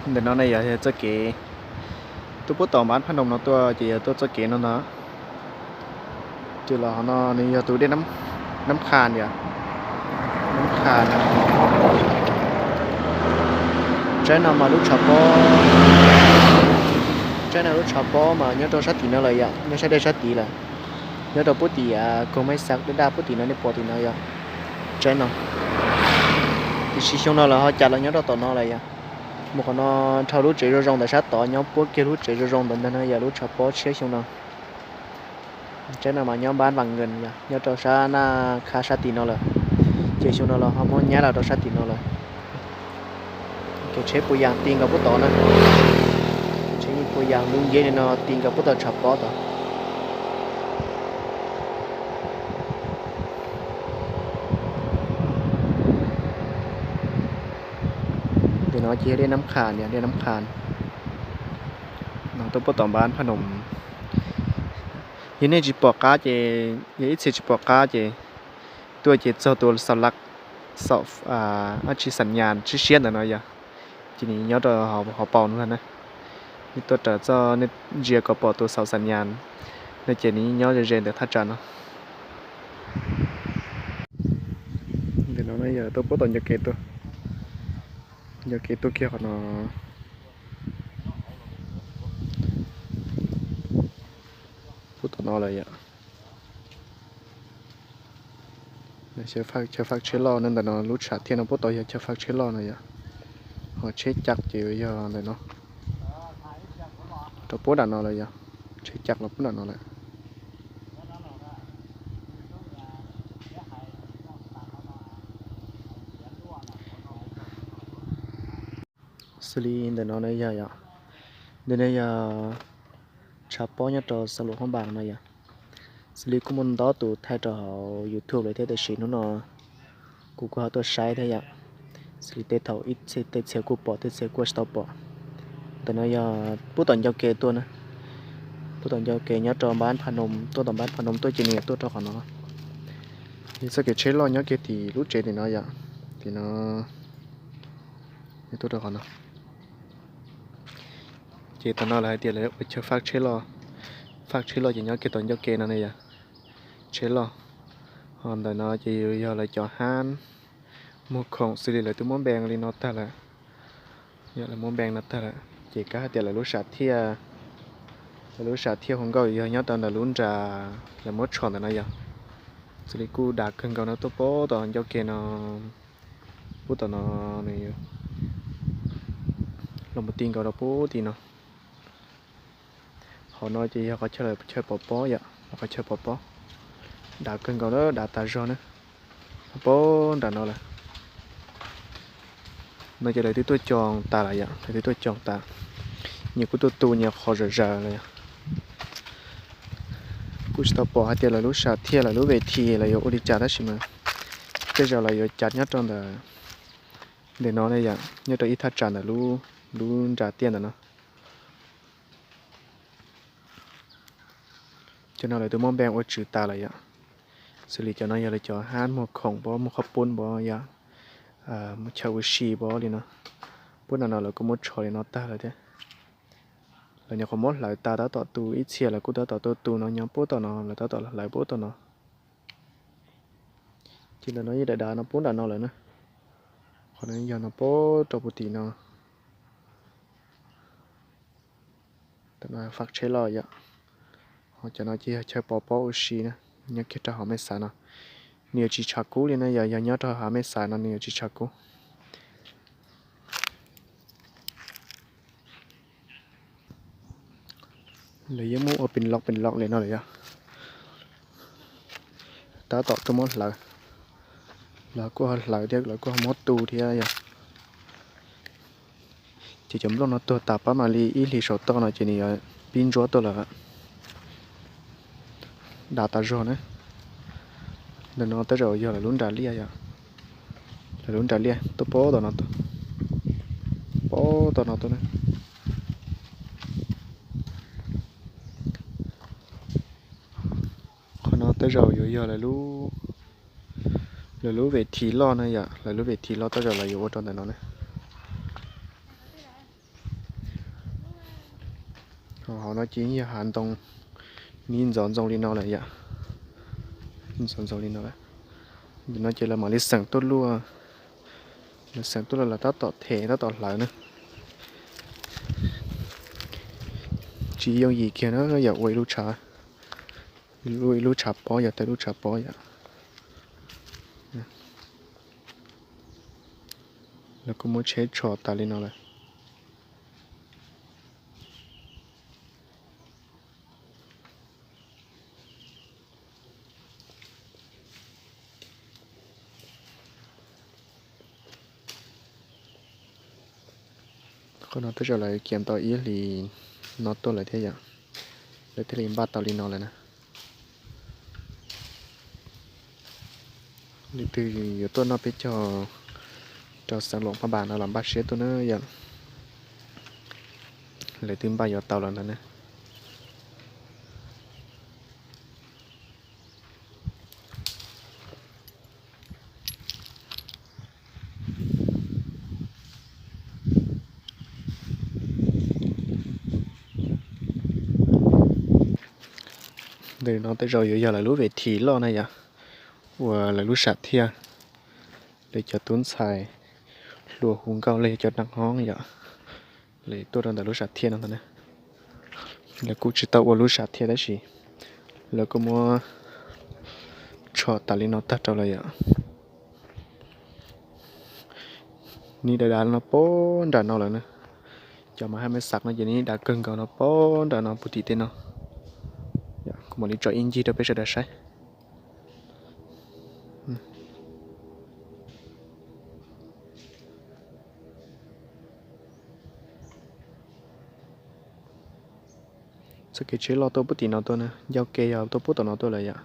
Ntawm no ne yog txoj kev tuaj puab tom npab Phaj Noom no tuaj ces yog tuaj txoj kev no ntag. Ces los hov no nws yog tus dej Nab Qha yom. Nab Qha. Tsaib no mas lub tshav pob, tsaib no lub tshav pob mas nyob rau sab tim no lawm yom, nyob sab dej sab tid lawm. Nyob rau puab tim Koog Mej Xav daj daj puab tim no nej pom tim no yom. Tsaib no. Tiam sis xyoo no lawv ho cas los nyob rau tom no lawm yom. Mus qhov no dhau lub tsev zoo zoo ntawm sab tod nyob puab kiag lub tsev zoo zoo ntawd ntag no yog lub tshav pob tshiab xyoo no. Tsaib no mas nyob npab Vam Nkees yom, nyob rau sab Nab Qha sab tim no lawm. Ces xyoo no los ho muab nyab los rau sab tim no lawm. Ces tsheb puas yas ti nkaus puab tod na. Tsheb yeej puas yas lub nceb li no ti nkaus puab tom tshav pob tod. Ntawm no ces yog dej Nab Qha, dej Nab Qha no tuaj puab tom npab Phaj Noom. Yog nej tsis pom qab ces, yog ib txhia tsis pom qab ces tuaj ces txog tus saum laj, saum, dab tsi, xam nyas tsib siab ntawm no yog, ces nws nyob rau hauv paus no na. Nej tuaj raws txoj, nej ntsia kom pom tus saum xam nyas no ces nws nyob ze ze ntawm thaj tsam no. Ntawm no yog tuaj puab tom ncau kev tuaj, ncau kev tuaj kiag qhov no. Puab tom no lawm yom. Chaw faj tsheb loj no ntawm no, lub tshav thiaj no puab tod yog chaw faj tsheb loj no yom. Ho tsheb ca ces yog ntawm no rau puab nram no lawm yom. Tsheb ca los puab nram no lawm. Xws li ntawm no na yog, ntawm no yog tshav pob nyob rau Xa Luam Hoob Npas no yog. Xws li kuj muaj ntau tus thaij rau hauv YouTube lawm thiab, tab sis hnub no kuv kuj ho tuaj saib thiab yom. Xws li tej thaum ib txhia, tej txhia kuj pom, tej txhia kuj tsis tau pom. Ntawm no yog puab tom ncau kev tuaj na, puab tom ncau kev nyob rau npab Phaj Noom, tuaj tom npab Phaj Noom tuaj ces nws yuav tuaj rau qhov no. Yog txoj kev tsheb loj nyob kiag tim lub tsev tim no yom, tim no, tuaj rau qhov no. Ces tam no lawv hais tias lawv ua chaw faj tsheb loj, faj tsheb loj ces nyob kiag tom ncauj ke no ne yom, tsheb loj. Ho ntawm no ces yog lawv cov hab muag khoom xws li lawv twb muab npe li no tag lawm. Yog lawv muab npe no tag lawm ces kav hais tias lawv lub sam thiaj, lawv lub sam thiaj hu nkauj yog nyob rau ntawm lub nra lawv muab tsho ntawm no yog. Xws li kuj dav kawg nkaus no tuaj puag tom ncauj ke no, puag tom no nws los mus ti nkaus rau puag tim no. Qhov no ces yog qhov chaw lawv chaw pov pob yom, qhov chaw pov pob. Dav kawg nkaus na, dav tas zog na, puag nram no lawm. No ces lawv twb tuaj cog tas lawm yom, lawv twb tuaj cog tas. Nyias kuj tuaj tu nyias qhov zom zaws lawm yom. Kuj tsis tau pom hais tias lawv lub sam thiaj lawv lub vej thi lawv yuav ua li cas tab sis mas tej zaum lawv yuav cav nyob rau ntawm, ntawm no ne yom, nyob rau ib thaj tsam ntawm lub nra tiaj ntawm no. Cov no lawv twb muab npe ua tswv tas lawm yom. Xws li cov no yog lawv cov hab muag khoom pob, muag qhob poob pob yom, muag chaw ua si pob li no. Puag nram no lawv kuj muab tsho li no tag lawm thiab. Lawv nyuam qhuav muab hlawv tas tab tom tu, ib txhia lawv kuj tab tom tuaj tu no, nyob puag tom no lawv tab tom hlawv puag tom no. Ces ntawm no yeej dav dav no puag nram no lawm na. Qhov no yog no puag rau puag tim no. Tam no faj tsheb loj yom. Ho cov no ces yog chaw pov pob ua si na, nyob kiag rau hauv Mej Xav no. Nws yuav tsis tshav kub li na, yog yog nyob rau hauv Mej Xav no nws yuav tsis tshav kub. Lawv yeej muab ua pes loj pes loj li no lawm yog. Tab tom tuaj muab hlawv, lawv kuj ho hlawv thiab lawv kuj ho muab tu thiab yog. Ces cov nplooj no tuag tas pab mam li ib hlis saum toj no ces nws yuav pib ntsuab tuaj lawm. Dav tas zog na. Ntawm no tej zaum yog lawv lub nra liaj yom. Lawv lub nra liaj tuaj puag tom no tuaj, puag tom no tuaj na. Qhov no tej zaum yuav yog lawv lub vej thi loj na yom, lawv lub vej thi loj tej zaum lawv yuav ua rau ntawm no na. Hauv no ces yog hav ntoo, nws ntxov ntxoo li no lawm yom. Ntxov ntxoo li no lawm. Nim no ces lawv mam li xeem tuaj luaj, lawv xeem tuaj luaj los tab tom them tab tom hlawv na. Tsis yooj yim kiag na yom, ua ib lub tshav, ua ib lub tshav pob yom, tau ib lub tshav pob yom. Lawv kuj muab tsheb tsho tas li no lawm. Qhov no tej zaum lawv cia tau ib hlis no tuaj lawm thiab yom, lawv thiaj li npaj tau li no lawm na. Leej twg yuav tuaj noj peb caug rau xeev Luam Phaj Npas no los npaj siab tuaj na yom. Lawv twb npaj yuav tau los ntawd na. Ntawm no tej zaum yuav yog lawv lub ves thim loj na yom, uas lawv lub sam thiaj, lawv cov tub ntxhais hluas hu nkauj los yog cov deev hoob yom, lawv tuaj rau ntawm lub sam thiaj no ntag na. Lawv kuj tsis tau ua lub sam thiaj tab sis lawv kuj muab tsho tas li no tag rau lawm yom. Nws dav dav no pab nram no lawm na. Cov mas haj me xav no ces nws dav kawg nkaus no pab nram no puag tim tej no. Kuv mam li tso ib ncig rau peb sawv daws saib. Txoj kev tsheb loj tuaj puag tim no tuaj na, ncauj ke yog tuaj puag tom no tuaj lawm yom.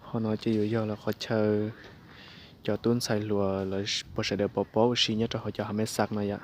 Qhov no ces yuav yog lawv qhov chaw cov tub ntxhais hluas lawv puas sawv daws pov pob ua si nyob rau hauv cov hav me xav no yom.